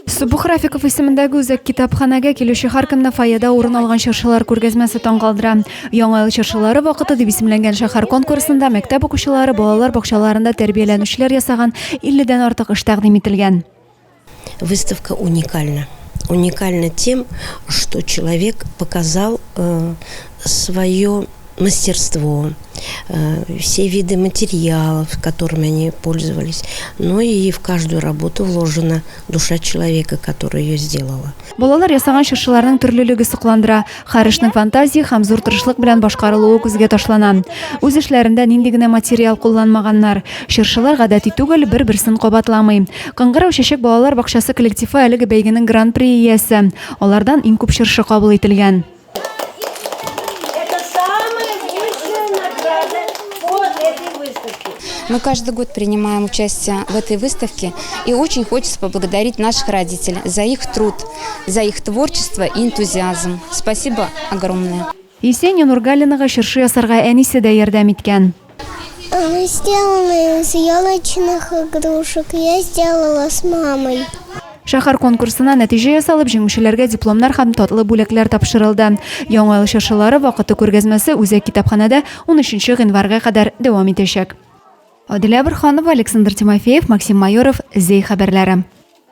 Субух Рафиков исемендәге үзәк китапханәгә килүче һәркемне фойеда урын алган чыршылар күргәзмәсе таң калдыра. Яңа ел чыршылары вакыты дип исемләнгән шәһәр конкурсында мәктәп укучылары, балалар бакчаларында тәрбияләнүчеләр ясаган 50 дән артык эш тәкъдим ителгән. Выставка уникальна. Уникальна тем, что человек показал э, свое мастерство, э, все виды материалов, которыми они пользовались. Но и в каждую работу вложена душа человека, который ее сделала. Балалар ясаган чыршыларның төрлелеге сокландыра. Һәр эшнең фантазия һәм зур тырышлык белән башкарылуы күзгә ташлана. Үз эшләрендә нинди генә материал кулланмаганнар. Чыршылар гадәти түгел, бер-берсен кабатламый. Кыңгырау чәчәк балалар бакчасы коллективы әлеге бәйгенең гран-при иясе. Алардан иң күп чыршы кабул ителгән. Это самая высшая награда по этой выставке. Мы каждый год принимаем участие в этой выставке и очень хочется поблагодарить наших родителей за их труд, за их творчество и энтузиазм. Спасибо огромное. Есения Нургалинага чыршы ясарга әнисе дә ярдәм иткән. Она сделана из елочных игрушек. Я сделала с мамой. Шәһәр конкурсына нәтиҗә ясалып, җиңүчеләргә дипломнар һәм татлы бүләкләр тапшырылды. Яңа ел чыршылары вакыты күргәзмәсе үзәк китапханәдә 13 гыйнварга кадәр дәвам итәчәк. Аделя Борһанова, Александр Тимофеев, Максим Майоров, Зәй хәбәрләре.